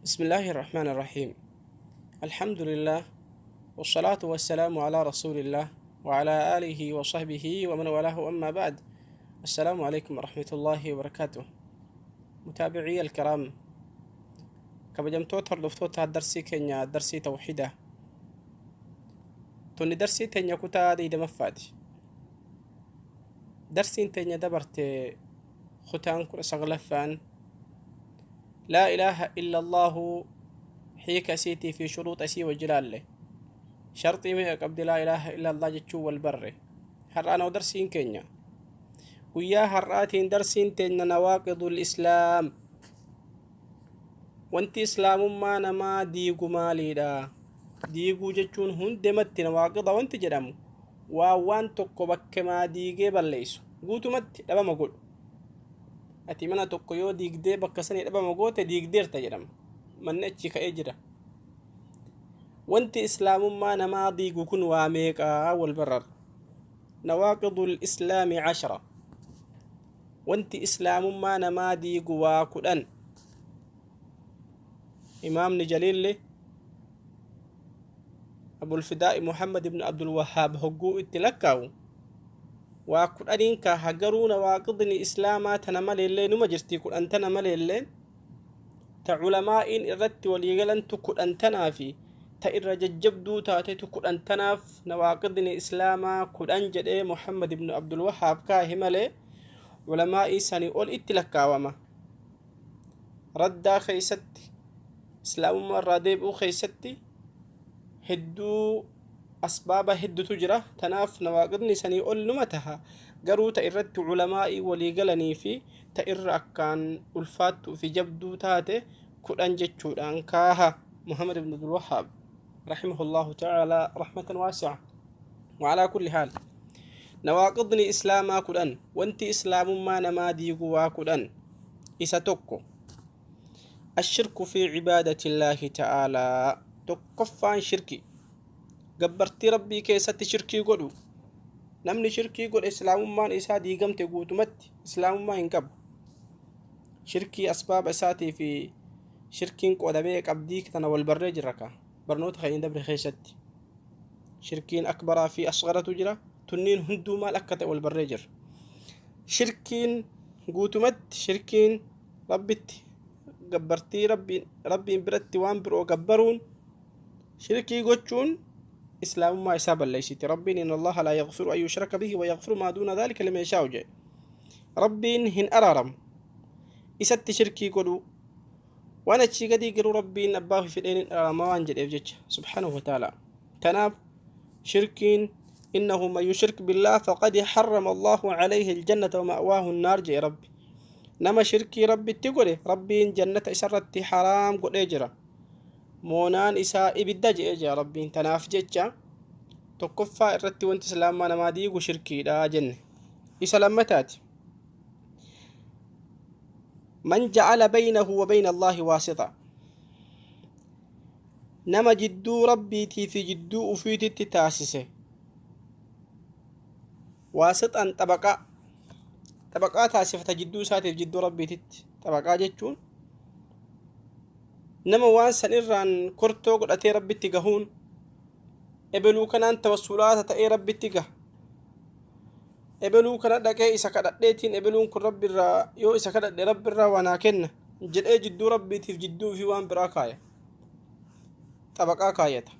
بسم الله الرحمن الرحيم. الحمد لله، والصلاة والسلام على رسول الله وعلى آله وصحبه ومن والاه، أما بعد، السلام عليكم ورحمة الله وبركاته. متابعي الكرام، kabajamtoota hordoftoota darsii keenya, darsii tawxiida, tuni darsii teenya kutaa 20ffaati. Darsiin teenya dabarte kutaan 19ffaan laa ilaaha illa allaahu, hiika isiitii fi shuruuxa isii wajji laalle. Sharxii meeqa qabdi laa ilaaha illa allah jechuu wal barre. Har'aanoo darsiin keenya, guyyaa har'aatiin darsiin teenya nawaaqidul islaam, wanti islaamummaa namaa diigu maaliidha? Diiguu jechuun hundematti nawaaqida wanti jedhamu waa waan tokko bakkemaa diigee balleessu, guutumatti dhabama godhu. Ati mana tokko yoo diigdee bakka sanii dhabama goote, diigdeerta jedhama, manni achi ka'ee jira. Wanti islaamummaa namaa diigu kun waa meeqaa wal barar. Nawaaqidul islaami 10. Wanti islaamummaa namaa diigu waa 10. Imaamni jaliilli Abulfidaa'i Muhammad ibn Abdulwahaab hogguu itti lakkaawu waa 10n kaaha. Garuu nawaaqidni islaamaa tana maleellee numa jirti. 10 tana maleellee ta culamaa'iin irratti waliigalantu 10 tanaa fi ta irra jajjabduu taatetu 10 tanaaf nawaaqidni islaamaa 10 jedhee Muhammad ibn Abdulwahaab kaahe malee, culamaa'ii sanii ol itti lakkaawama. Raddaa keeysatti, islaamummaa irraa deebi'uu keessatti hedduu asbaaba heddutu jira. Tanaaf nawaaqidni sanii ol numa taha. Garuu ta irratti culamaa'ii walii galanii fi ta irra akkaan ulfaattuu fi jabduu taate 10 jechuudhaan kaaha Muhammad ibn Abdul Wahhaab rahimahullahu ta'ala rahmatan waasi'a. وعلى كل حال، nawaaqidni islaamaa 10, wanti islaamummaa namaa diigu waa 10. Isa tokko الشرك في عبادة الله تعالى. Tokkoffaan shirki, gabbartii rabbii keessatti shirkii godhu. Namni shirkii godhe islaamummaan isaa diigamte, guutumatti islaamummaa hin qabu. Shirkii asbaaba isaatii fi shirkiin qoodamee qabdii tana wal barree jira ka barnoota keenya dabre keessatti. Shirkiin akbaraa fi asgaratu jira. Tunniin hunduu maal akka ta'e wal barree jira. Shirkiin guutumatti, shirkiin rabbitti gabbartii rabbiin biratti waan biroo gabbaruun, shirkii gochuun islaamummaa isaa balleessiti. Rabbiin إن الله لا يغفر أن يشرك به ويغفر ما دون ذلك لمن يشاء jedhe. Rabbiin hin araaramu isatti shirkii godhu, waan achii gadii garuu rabbiin abbaa fi fedheen hin araarama waan jedheef jecha سبحانه وتعالى. Tanaaf shirkiin إنه من يشرك بالله فقد حرم الله عليه الجنة ومأواه النار jedhe rabbi. Nama shirkii rabbitti godhe rabbiin jannata isarratti haraam godhee jira, moonaan isaa ibidda jedhee jira rabbiin. Tanaaf jecha tokkoffaa irratti wanti islaamaa namaa diigu shirkiidha jenne. Isa lammataati من جعل بينه وبين الله واسطة, nama jidduu rabbiitii fi jidduu ufiititti taasise waasixan, xabaqaa. Xabaqaa taasifata jidduu isaatiif jidduu rabbiititti. Xabaqaa jechuun nama waan san irraan kortoo godhatee rabbitti gahuun, ebeluu kanaan tawassulaata ta'ee rabbitti gaha, ebeluu kana dhaqee isa kadhadheetiin, ebeluun kun rabbiirraa yoo isa kadhadhe rabbiirraa waa naa kenna jedhee jidduu rabbiitiif jidduu fi waan biraa kaaya, xabaqaa kaayata.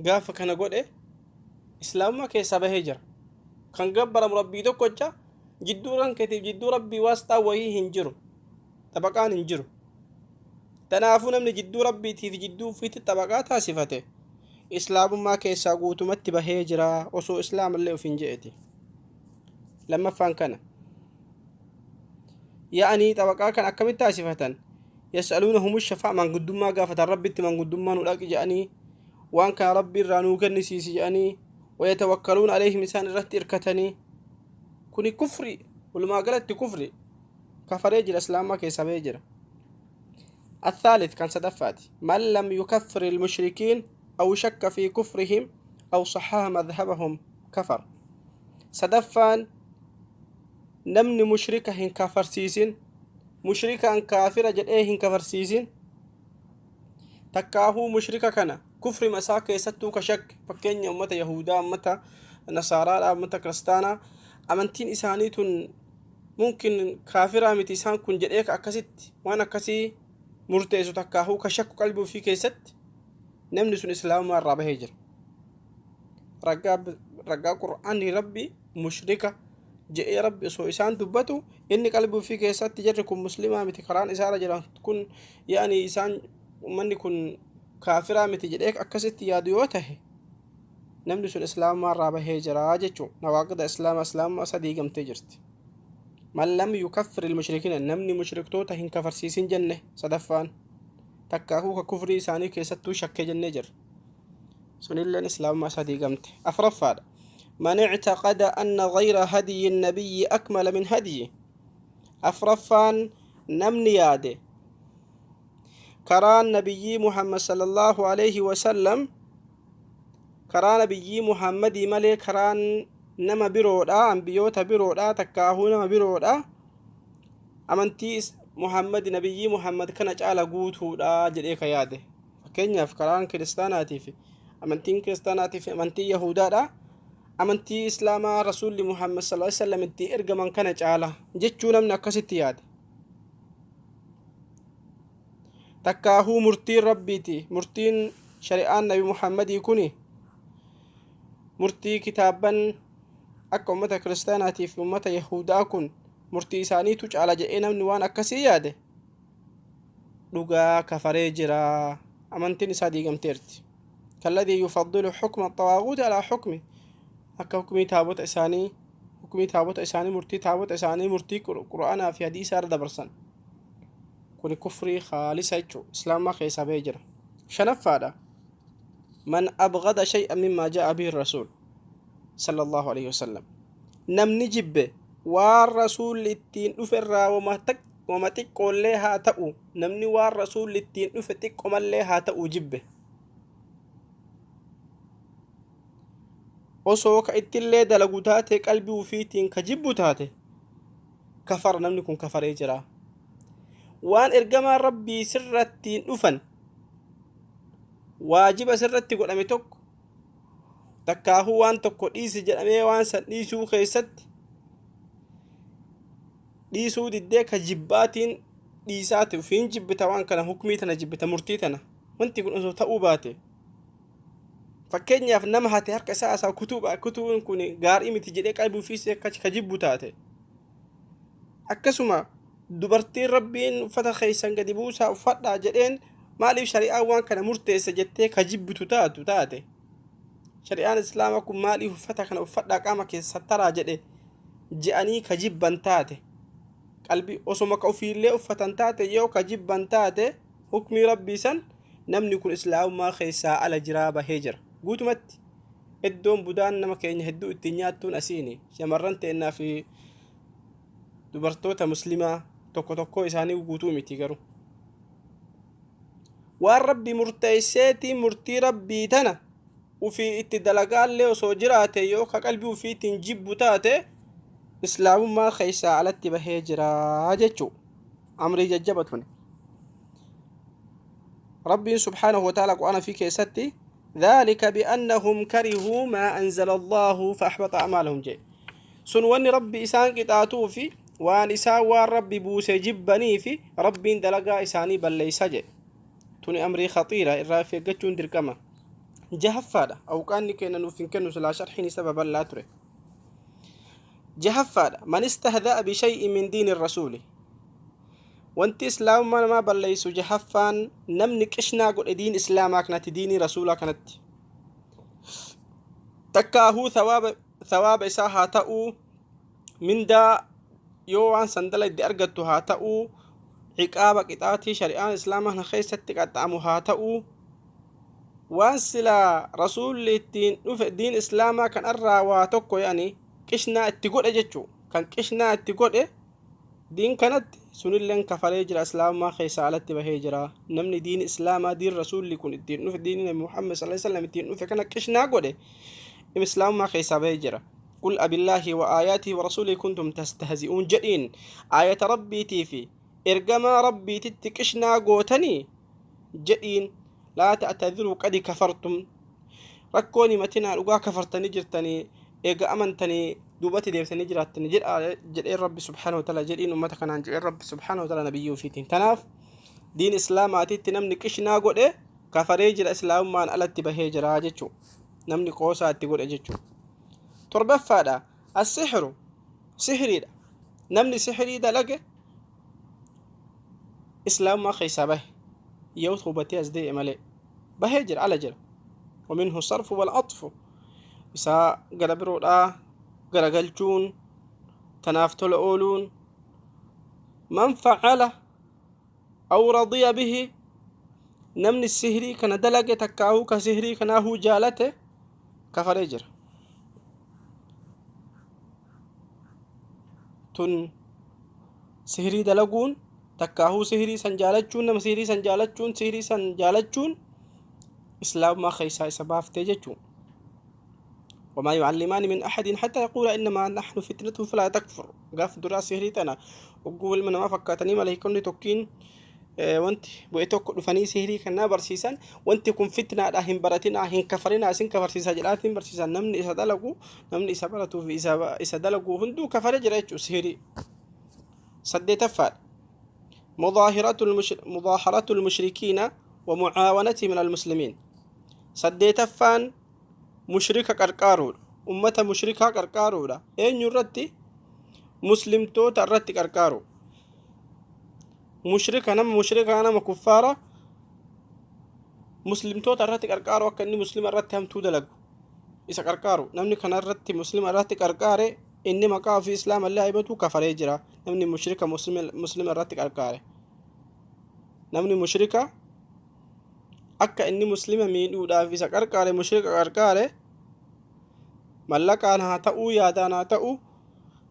Gaafa kana godhe islaamummaa keessaa bahee jira. Kan gabbaramu rabbii tokkocha. Jidduu kan keetiif jidduu rabbii waasxaa wayii hin jiru, xabaqaan hin jiru. Tanaafuu namni jidduu rabbiitiif jidduu ufiitti xabaqaa taasifate islaamummaa keessaa guutumatti bahee jira, osoo islaamallee of hin je'eti. Lammaffaan kana yaa'anii xabaqaa kan akkamitti taasifatan? يسألونهم الشفاعة, manguddummaa gaafatan rabbitti. Manguddummaa nu dhaqi jedhanii, waan kana rabbi irraa nuu kennisiisi jedhanii, ويتوكلون عليهم, isaan irratti irkatanii. Kuni kufri, walumaa galatti kufri, kafaree jira, islaamaa keessaa bahee jira. الثالث كان صدفات من لم يكفر المشركين أو شك في كفرهم أو صحح مذهبهم كفر. Sadaffaan namni mushrika hin kafarsiisin. Mushrikaan kaafira jedhee hin kafarsiisin, takkaahuu mushrika kana kufrima isaa keessattuu ka shakke. Fakkeenya, ummata Yahudaa, ummata Nasaaraadha, ummata Kiristaanaa, amantiin isaanii tun mumkin kaafiraa miti isaan kun jedhee ka akkasitti waan akkasii murteessu, takkaahuu ka shakku qalbii ofii keessatti, namni sun Islaamummaa irraa bahee jira. Ragaa Qur'aanni Rabbi mushrika je'ee Rabbi osoo isaan dubbatu, inni qalbii ofii keessatti jarri kun muslimaa miti, karaan isaarra jiran kun, yaani isaan ummanni kun kaafiraa miti jedhee akkasitti yaadu yoo tahe, namni sun Islaamummaa irraa bahee jira jechuun nawaaqida Islaamaa, Islaamummaa sadii gamtee jirti. Man lam yukaffir ilmushrikiina, namni mushriktoota hin kafarsiisin jenne sadaffaan, takkaahuu ka kufrii isaanii keessattuu shakke jennee jirra. Sunilleen Islaamummaa sadii gamte. Afraffaadha, man ictaqada anna gayra hadiyyi nabiyyi akmala min hadiyyi. Afraffaan, namni yaade karaan Nabiyyii Muhammad sallallahu alaihi wasallam, karaa Nabiyyii Muhammadii malee karaan nama biroodha, ambiyoota biroodha, takkaahuu nama biroodha, amantii Muhammad, Nabiyyii Muhammad kana caala guutuudha jedhee ka yaade. Fakkeenyaaf, karaan Kiristaanaatii fi amantiin Kiristaanaatii fi amantii Yahudaadha amantii Islaamaa Rasuulli Muhammad sallallahu alaihi wasallam itti ergaman kana caala jechuu namni akkasitti yaade, takkaahuu murtiin Rabbiiti, murtiin shari'aan Nabi Muhammadii kuni, murtii kitaabban akka ummata Kiristaanaatii fi ummata Yahudaa kun murtii isaaniitu caala jedhee namni waan akkasii yaade, dhugaa kafaree jira, amantiin isaa diigamteerti. Kalladii yufaddilu xukma xawaaguuti alaa xukmi, akka hukmii taabota isaanii, hukmii taabota isaanii, murtii taabota isaanii murtii Qur'aanaa fi hadiisaa irra dabarsan, kuni kufrii khaalisa jechuu, Islaamaa keessaa bahee jira. Shanaffaadha, man abgada shay'an mimmaa jaa'a bihi rasuul sallallahu alaihi wasallam, namni jibbe waan Rasuulli ittiin dhufe irraa wama xiqqoollee haa ta'u, namni waan Rasuulli ittiin dhufe xiqqomallee haa ta'u jibbe, osoo ka ittillee dalagu taate, qalbii ufiitiin ka jibbu taate, kafara, namni kun kafaree jira. Waan ergamaan Rabbii sirrattiin dhufan, waajiba sirratti godhame tokko, takkaahuu waan tokko dhiisi jedhamee waan san dhiisuu keessatti dhiisuu diddee ka jibbaatiin dhiisaati ufiin jibbita, waan kana, hukmii tana jibbita, murtii tana, wanti kun osoo ta'uu baate. Fakkeenyaaf, nama hate harka isaa asaa kutuu kutuun kun gaarii miti jedhee qalbii ofiis akka ka jibbu taate. Akkasuma dubartiin Rabbiin uffata keessan gadi buusaa uffadhaa jedheen, maaliif shari'aan waan kana murteesse jettee ka jibbitu taate, shari'aan Islaamaa kun maaliif uffata kana uffadhaa, qaama keessa taraa jedhe je'anii ka jibban taate, qalbii osoma ka ofiillee uffatan taate yoo ka jibban taate hukmii Rabbii san, namni kun Islaamummaa keessaa ala jiraa, bahee jira guutumatti. Iddoon budaan nama keenya hedduu ittiin nyaattuun asiini. Shamarran teennaa fi dubartoota Muslimaa tokko tokkoo isaanii, guutuu miti garuu, waan Rabbi murteesseetii murtii Rabbii tana ufii itti dalagaallee osoo jiraate, yoo ka qalbii ufiitiin jibbu taate, Islaamummaa keessaa alatti bahee jira jechuu. Amrii jajjabatuni. Rabbiin subhaanahu wa ta'ala Qur'aana fi keessatti ذلك بأنهم كرهوا ما أنزل الله فأحبط أعمالهم جي. Sun wanni Rabbi isaan qixaatuu fi waan isaan waan Rabbi buuse jibbanii fi Rabbiin dalagaa isaanii balleeysa jedhe. Tuni amrii khaxiira, irraa of eeggachuun dirqama. Jahaffaadha, awqaanni keenya nuuf hin kennu, silaa sharxiin isa babal'aa ture. Jahaffaadha, man istahda'a bishay'in min diini rasuuli. Wanti Islaamummaa namaa balleeysu jahaffaan, namni qishnaa godhe diin Islaamaa kanatti, diinii Rasuulaa kanatti, takkaahuu thawaaba isaa haa ta'uu, mindaa yoo waan san dalagde argattu haa ta'uu, ciqaaba, qixaatii shari'aan Islaamaa kana keessatti qaxxaamu haa ta'uu, waan silaa Rasuulli ittiin dhufe diin Islaamaa kanarraa waa tokko yaani qishnaa itti godhe jechuu, kan qishnaa itti godhe diin kanatti, sunilleen kafaree jira, Islaamummaa keessaa alatti bahee jira. Namni diin Islaamaa, diin Rasuulli kun ittiin dhufe, diin Nabi Muhammad sallallahu alaihi wasallam ittiin dhufe kana qishnaa godhe, Islaamummaa keessaa bahee jira. قل أبالله وآياته ورسوله كنتم تستهزئون jedhiin, aayata Rabbiitii fi Ergamaa Rabbiititti qishnaa gootanii? Jedhiin, laa ta'tadhiruu qadi kafartum, rakkoon himatinaa, dhugaa kafartanii jirtanii, eega amantanii duubatti deebitanii jiraattanii jedha jedheen Rabbi subhaanahu wa ta'ala. Jedhiin ummata kanaan jedheen Rabbi subhaanahu wa ta'ala nabiyyii ofiitiin. Tanaaf diin islaamaatitti namni qishnaa godhe kafaree jira, islaamummaan alatti bahee jira jechuu, namni qoosaa itti godhe jechuu. Torbaffaadha, as-sihru, sihriidha. Namni sihrii dalage islaamummaa keessaa bahe, yoo hubatee as dee'e malee bahee jira, ala jira. Waminhu sarfu wal axfu, isaa gara biroodhaa garagalchuun, tanaaf tola ooluun. Man facala aw radiya bihi, namni sihrii kana dalage takkaahuu ka sihrii kanaahuu jaalate kafaree jira. Tun sihrii dalaguun takkaahuu sihrii san jaalachuun, nama sihrii san jaalachuun, sihrii san jaalachuun islaamummaa keessaa isa baaftee jechuu. وما يعلمان من أحد حتى يقولا إنما نحن فتنة فلا تكفر. Gaaf duraa sihrii tana hogguu ilma namaa fakkaatanii maleeykonni tokkiin wanti bu'e tokko dhufanii sihrii kanaa barsiisan, wanti kun fitnaadha, hin baratinaa, hin kafarinaa, isin kafarsiisa jedhaatiin barsiisan. Namni isa dalagu, namni isa baratuu fi isa dalagu hunduu kafare jira jechuudha sihrii. Saddeetaffaadha, mudaaharatu almushrikiina wa mucaawanati min almuslimiin. Saddeetaffaan mushrika qarqaaruudha, ummata mushrikaa qarqaaruudha. Eenyu irratti? Muslimtoota irratti qarqaaru. Mushrika, nama mushrikaa, nama kuffaara muslimtoota irratti qarqaaru, akka inni muslima irratti hamtuu dalagu isa qarqaaru. Namni kana irratti muslima irratti qarqaare, inni maqaa ofii islaama illee himatu, kafaree jira. Namni mushrika muslima irratti qarqaare, namni mushrika akka inni muslima miidhuudhaaf isa qarqaare, mushrika qarqaare, mallaqaan haa ta'uu, yaadaan haa ta'uu,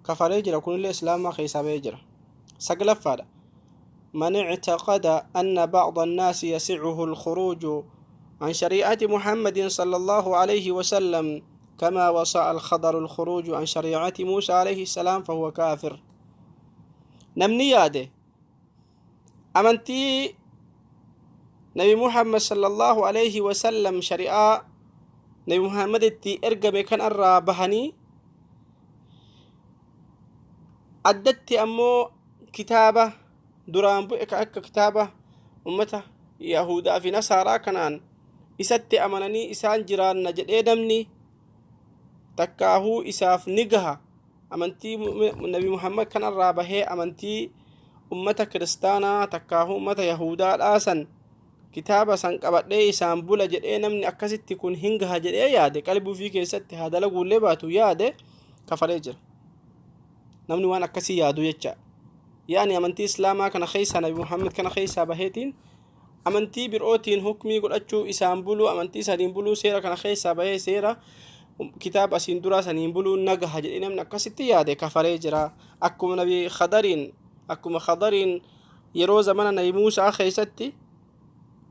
kafaree jira. Kunillee islaamaa keessaa bahee jira. Saglaffaadha, من اعتقد أن بعض الناس يسعه الخروج عن شريعة محمد صلى الله عليه وسلم كما وسع الخضر الخروج عن شريعة موسى عليه السلام فهو كافر. Namni yaade amantii Nabi Muhammad sallallahu alaihi wasallam, shari'aa Nabi Muhammad itti ergame kan irraa bahanii, addatti ammoo kitaaba duraan bu'e ka akka kitaaba ummata Yahudaa fi Nasaaraa kanaan isatti amananii isaan jiraanna jedhee namni takkaahuu isaaf ni gaha, amantii Nabi Muhammad kanarraa bahee amantii ummata kiristaanaa takkaahuu ummata Yahudaa dhaasan kitaaba san qabadhee isaan bula jedhee, namni akkasitti kun hin gaha jedhee yaade, qalbii ofii keessatti haa dalaguullee baatu yaade, kafaree jira. Namni waan akkasii yaadu jecha, yaani amantii islaamaa kana keessaa, Nabi Muhammad kana keessaa baheetiin amantii birootiin hukmii godhachuu, isaan buluu, amantii saniin buluu, seera kana keessaa bahee seera kitaaba asiin duraa saniin buluu nagaha jedhee namni akkasitti yaade kafaree jira. Akkuma Nabi Khadariin, akkuma Khadariin yeroo zamana Nabi Muusaa keessatti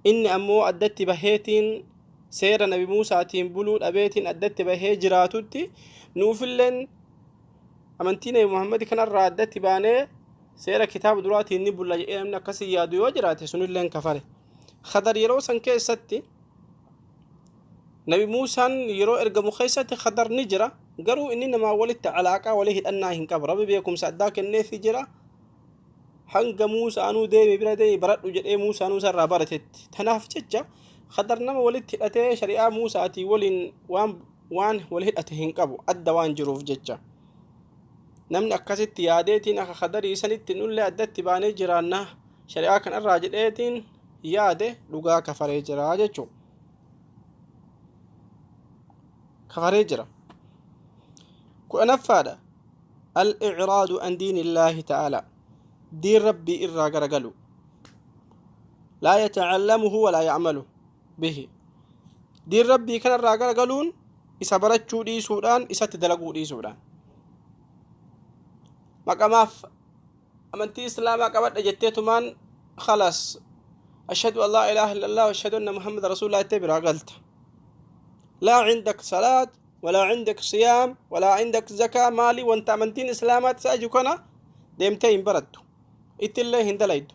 inni ammoo addatti baheetiin seera Nabi Muusaatiin buluu dhabeetiin addatti bahee jiraatutti, nuufilleen amantii Nabi Muhammad kanarraa addatti baanee seera kitaaba duraatiin ni bulla jedhee namni akkasii yaadu yoo jiraate, sunilleen kafare. Khadar yeroo san keessatti, Nabi Muusaan yeroo ergamu keessatti Khadar ni jira, garuu inni namaa walitti alaaqaa walii hidhannaa hin qabu. Rabbi beekumsa addaa kenneefii jira. Hanga Muusaanuu deemi, bira deemi, baradhu jedhee Muusaanuu isarraa baratetti. Tanaaf jecha Khadar nama walitti hidhatee shari'aa Muusaatii waliin waan wal hidhate hin qabu, adda waan jiruuf jecha. Namni akkasitti yaadeetiin akka Khadarii sanitti nullee addatti baanee jiraanna shari'aa kanarraa jedheetiin yaade, dhugaa kafaree jira jechuudha. Kafaree jira. 10ffaadha, al-i'raadu an diini Illaahi ta'ala, diin Rabbii irraa garagalu. Laa yata'allamuhu walaa ya'malu bihi. Diin Rabbii kanarraa garagaluun isa barachuu dhiisuudhaan, isatti dalaguu dhiisuudhaan. Maqamaaf amantii islaamaa qabadha jetteetumaan, khalaas, ashhadu an laa ilaaha illallah wa ashhadu anna Muhammad rasuulullah jettee biraa galta. Laa cindak salaat walaa cindak siyaam walaa cindak zakaa. Maali wanta amantiin islaamaatti isa aju kana deemtee hin barattu. Ittillee hin dalaydu.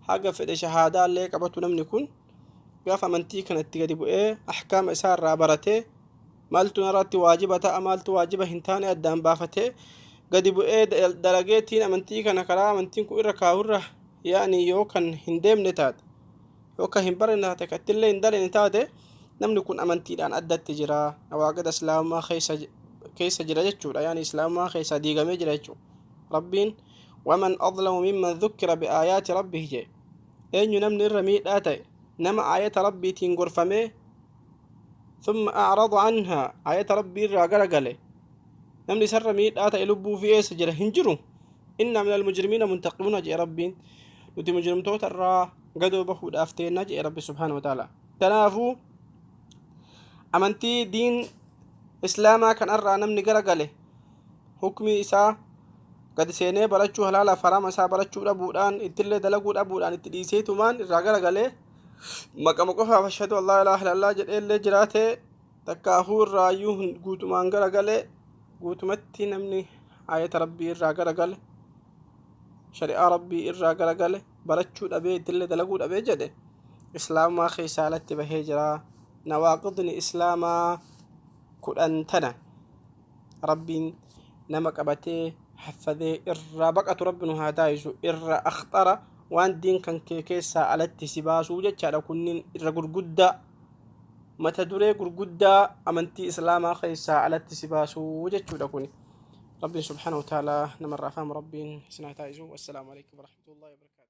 Haga fedhe shahaadaallee qabatu, namni kun gaafa amantii kanatti gadi bu'ee ahkaama isaa irraa baratee, maaltu narratti waajiba ta'a, maaltu waajiba hin taane addaan baafatee gadi bu'ee dalageetiin amantii kana karaa amantiin kun irra kaa'urra yaani yoo kan hin deemne taate, yoo kan hin baranne taate, kan ittillee hin dalayne taate, namni kun amantiidhaan addatti jira, nawaaqida islaamummaa keessa jira jechuudha. Yaani islaamummaa keessaa diigamee jira jechuudha. Rabbiin "ومن أظلم ممن ذكر بآيات ربه" jee. Eenyu namni irra miidhaa ta'e nama aayata rabbiitiin gorfamee ثم أعرض عنها, aayata rabbii irraa garagale? Namni isarra miidhaa ta'e lubbuu fi eessa jira? Hin jiru. "إنا من المجرمين منتقمون" jee rabbiin. Nuti mujrimtoota irraa gadoo bahuudhaaf teenna jee rabbi سبحانه وتعالى. Kanaafuu amantii diin islaamaa kanarraa namni garagale, hukmii isaa gadi seenee barachuu, halaalaaf haraama isaa barachuu dhabuudhaan, ittillee dalaguu dhabuudhaan, itti dhiiseetumaan irraa garagalee, maqama qofaaf "أشهد أن لا إله إلا الله" jedheellee jiraatee, takkaahuu irraayyuu guutumaan garagalee, guutumatti namni ayata rabbii irraa garagale, shari'aa rabbii irraa garagale, barachuu dhabee ittillee dalaguu dhabee jedhe, islaamaa keessaa alatti bahee jira. Nawaaqidni islaamaa 10 tana. Rabbiin nama qabatee haffadee irraa baqatu rabbi nu haa taasisu. Irra akhtara waan diin kan kee keessaa alatti si baasuu jechaadha. Kunniin irra gurguddaa, mata duree gurguddaa amantii islaamaa keessaa alatti si baasuu jechuudha kuni. Rabbiin سبحانه وتعالى namarraa faamu rabbiin isin haa taasisu. والسلام عليكم ورحمة الله وبركاته.